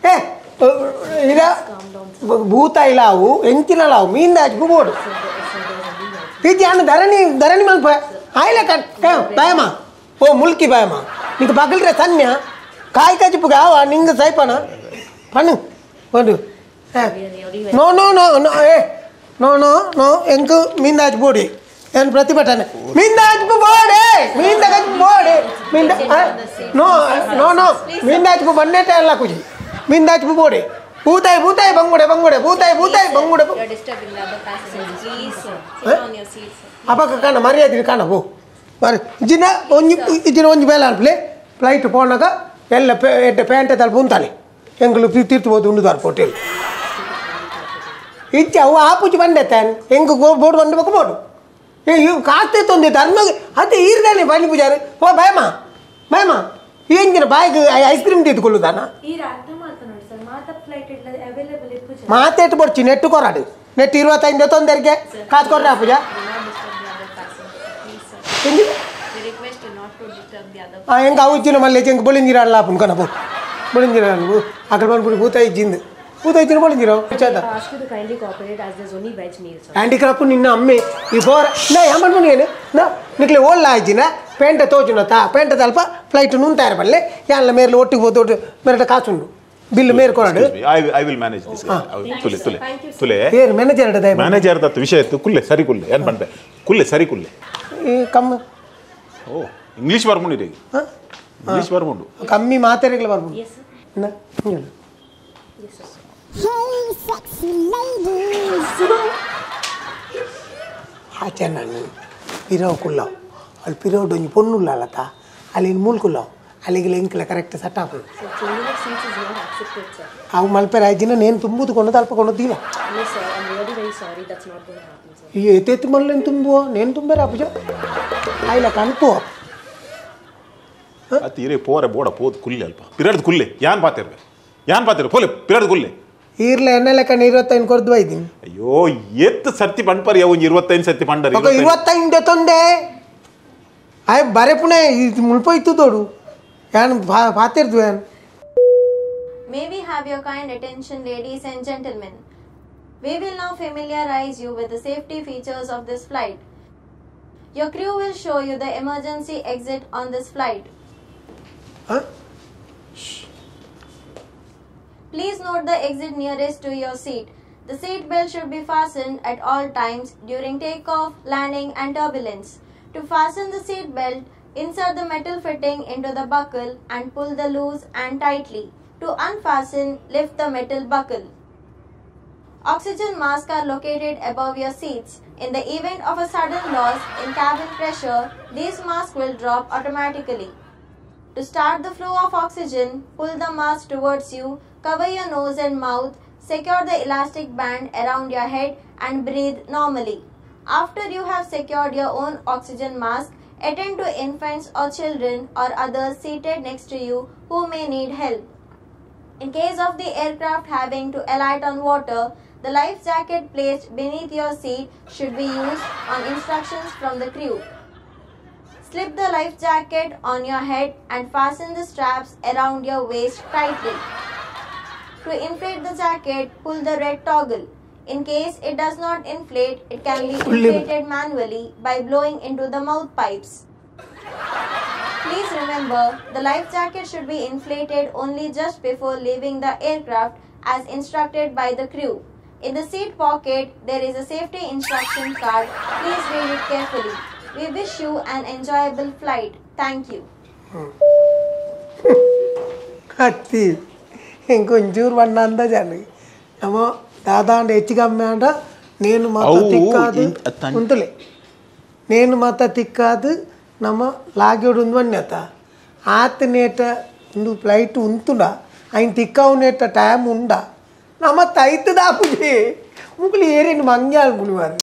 ಏ ಇರ ಭೂತ ಇಲಾವು ಎಂಚಿನಲಾವು ಮೀಂದಾಜು ಬೋಡು ಇಜ್ಜಿ ಅಣ್ಣ ಧರಣಿ ಧರಣಿ ಮಲ್ಪ ಆಯ್ಲ ಬಾಯಮ್ಮ ಓ ಮುಲ್ಕಿ ಬಾಯಮ್ಮ ನಿಂಗೆ ಬಗಲ್ರೆ ಸನ್ಯ ಕಾಯಿ ಕಜಿಪುಗ ಆವ ನಿಂಗೆ ಸೈಪಣ ಪಣ್ಣು ಒಂದು no no no no ಏ no no no ಎಂಕು ಮೀಂದಾಜು ಬೋಡಿ ಏನು ಪ್ರತಿಭಟನೆ ಮೀಂದಾಜು ಬೋಡೆ ಮೀಂದ ಕಜಿಪು ಬೋಡೆ ಮೀಂದ no no no ಮೀಂದಾಜು ಬನ್ನೇಟೆ ಅಲ್ಲ ಕುಜಿ ಮೀಂದಾಜು ಬೋಡೆ ಭೂತಾಯಿ ಭೂತಾಯಿ ಬಂಗುಡೆ ಬಂಗುಡೆ ಭೂತಾಯಿ ಭೂತಾಯಿ ಬಂಗುಡೆ ಅಪಕ ಕಾಣ ಮರ್ಯಾದೆ ಕಾಣ ಪೋ ಬಾರಿ ಇಜಿನ ಒಂಜಿ ಇಜಿನ ಒಂಜಿ ಬೇಲೆ ಅನ್ಪ್ಲೆ ಫ್ಲೈಟ್ ಪೋನಾಗ ಎಲ್ಲ ಎಡ್ಡೆ ಪ್ಯಾಂಟೆ ತಲ್ಪ ಉಂತಾನೆ ಎಂಗಳು ತೀರ್ತು ಹೋದು ಉಂಡುದಾರು ಹೋಟೆಲ್ ಇಜ್ಜೆ ಅವು ಆಪುಜಿ ಬಂಡೆ ತಾನೆ ಹೆಂಗೆ ಬೋರ್ಡ್ ಬಂದು ಬೇಕು ಬೋರ್ಡು ಏ ಇವು ಕಾಸ್ತೆ ತೊಂದೆ ಧರ್ಮ ಅದೇ ಈರ್ದಾನೆ ಬನ್ನಿ ಪೂಜಾರಿ ಓ ಬಾಯಮ್ಮ ಬಾಯಮ್ಮ ಎಂಜಿನ ಬಾಯಿಗೆ ಐಸ್ ಕ್ರೀಮ್ ತೆಗೆದುಕೊಳ್ಳುದಾನ ಮಾತೇಟು ಬರ್ಚಿ ನೆಟ್ಟು ಕೊರಾಡು ನೆಟ್ 25 ತೊಂದರೆಗೆ ಕಾಸು ಕೊಡ್ರ ಪೂಜಾ ಹೆಂಗೆ ಅವು ಇಜ್ಜಿನ ಮಲ್ಲೆ ಹೆಂಗೆ ಬೊಳಿಂಜಿರ ಅಲ್ಲ ಅಪ್ಪನ ಕಣ ಬೊಳಿಂಜಿರ ಅಕಡೆ ಬಂದ್ಬಿಡಿ ಭೂತ ಇಜ್ಜಿಂದು ಭೂತ ಇಜ್ಜಿನ ಬೊಳಿಂಜಿರ ಹ್ಯಾಂಡಿಕ್ರಾಫ್ಟ್ ನಿನ್ನ ಅಮ್ಮೆ ಈ ಬೋರ ನಾ ಏಮನ್ಪುನಿ ಏನು ನಾ ನಿಕ್ಲೆ ಓಲ್ಲ ಇಜ್ಜಿನ ಪೇಂಟೆ ತೋಜುನ ತಾ ಪೇಂಟೆ ತಲ್ಪ ಫ್ಲೈಟ್ ನುಂತಾರ ಬಲ್ಲೆ ಯಾನ್ಲ ಮೇರ್ಲು ಒಟ್ಟಿಗೆ ಹೋದ ಮೇರಟ ಕಾಸುಂಡು ಬಿಲ್ ಮೇರ್ ಕೊರಾಡು I will manage this ತುಲೆ ತುಲೆ ತುಲೆ ಏನು ಮ್ಯಾನೇಜರ್ ದಯ ಮ್ಯಾನೇಜರ್ ದತ್ತು ವಿಷಯ ಇತ್ತು ಕುಲ್ಲೆ ಸರಿ ಕುಲ್ಲೆ ಏನು ಬಂದೆ ಕುಲ್ಲೆ ಸರಿ ಕುಲ್ಲೆ ಈ ಕಮ್ಮ ಓ ಇಂಗ್ಲಿಷ್ ಬರ್ಮುಂಡು ಇಂಗ್ಲಿಷ್ ಬರ್ಮುಂಡು ಕಮ್ಮಿ ಮಾತೆರೆಗಳ ಬರ್ಮುಂಡು ನ Hey sexy ladies ಆಚೆ ನಾನು ಪಿರವ್ ಕುಲ್ಲವ್ ಅಲ್ಲಿ ಪಿರವ್ ಒಂಜಿ ಪೊಣ್ಣುಲ್ಲ ಅಲ್ಲತ ಅಲ್ಲಿ ಮೂಲ್ ಕುಲ್ಲವ್ ಅಲ್ಲಿಗೆ ಎಂಕ್ಲ ಕರೆಕ್ಟ್ ಸೆಟ್ ಆಪುಂಡು ಅವು ಮಲ್ಪೆರ ಆಯ್ಜಿನ ನೇನು ತುಂಬುದು ಕೊಂಡು ಅಲ್ಪ ಕೊಂಡು ದೀಲ ಈ ಎತ್ತೆತ್ತು ಮಲ್ಲೇನು ತುಂಬುವ ನೇನು ತುಂಬೇರ ಅಪುಜ ಆಯ್ಲ ಕಣ್ಪು ಅತ್ತಿ ಇರೇ ಪೋರೆ ಬೋಡ ಪೋದು ಕುಲ್ಲೆ ಅಲ್ಪ ಪಿರಡ್ದು ಕುಲ್ಲೆ ಯಾನ್ ಪಾತಿರ್ವೆ ಯಾನ್ ಪಾತಿರ್ ಪೋಲೆ ಪಿರಡ್ದು ಕುಲ್ಲೆ ಈರ್ಲ ಎಣ್ಣೆ ಲೆಕ್ಕ 25 ಕೊರ್ದು ಇದ್ದೀನಿ ಅಯ್ಯೋ ಎತ್ತು ಸರ್ತಿ ಪಂಡ್ಪರಿ ಅವು 25 ಸರ್ತಿ ಪಂಡರಿ 25 ತೊಂದೆ ಆಯ್ ಬರೆ ಪುಣೆ ಇದು ಮುಲ್ಪ ಇತ್ತು ದೋಡು ಯಾನ್ ಪಾತಿರ್ದು ಯಾನ್. May we have your kind attention, ladies and gentlemen. We will now familiarize you with the safety features of this flight. Your crew will show you the emergency exit on this flight. Huh? Please note the exit nearest to your seat. The seat belt should be fastened at all times during takeoff, landing and turbulence. To fasten the seat belt, insert the metal fitting into the buckle and pull the loose and tightly. To unfasten, lift the metal buckle. Oxygen masks are located above your seats. In the event of a sudden loss in cabin pressure, these masks will drop automatically. To start the flow of oxygen, pull the mask towards you, cover your nose and mouth, secure the elastic band around your head and breathe normally. After you have secured your own oxygen mask, attend to infants or children or others seated next to you who may need help. In case of the aircraft having to alight on water, the life jacket placed beneath your seat should be used on instructions from the crew. Slip the life jacket on your head and fasten the straps around your waist tightly. To inflate the jacket, pull the red toggle. In case it does not inflate, it can be inflated manually by blowing into the mouth pipes. Please remember, the life jacket should be inflated only just before leaving the aircraft as instructed by the crew. In the seat pocket, there is a safety instruction card. Please read it carefully. We wish you an enjoyable flight. Thank you. ಅತ್ತಿ ಹೆಂಗೆ ಒಂಚೂರು ಬಣ್ಣ ಅಂದಾಜಾನು ನಮ್ಮ ದಾದಾಂಡ ಹೆಚ್ಚು ಕಮ್ಮಿ ಅಂಡ ನೇನು ಮಾತ ತಿಕ್ಕಾದು ಉಂತಲೆ ನೇನು ಮಾತ ತಿಕ್ಕಾದು ನಮ್ಮ ಲಾಗ್ಯೋಡು ಒಂದು ಬಣ್ಣತ ಆತ ನೇಟ ಒಂದು ಫ್ಲೈಟ್ ಉಂತುಂಡ ಐನ್ ತಿಕ್ಕಾವು ನೇಟ ಟೈಮ್ ಉಂಡ ನಮ್ಮ ತೈತದ ಪೂಜೆ ಮುಗುಲಿ ಏರೇನು ಮಂಗ್ಯಾಲ್ ಗುಣಿವಾರು.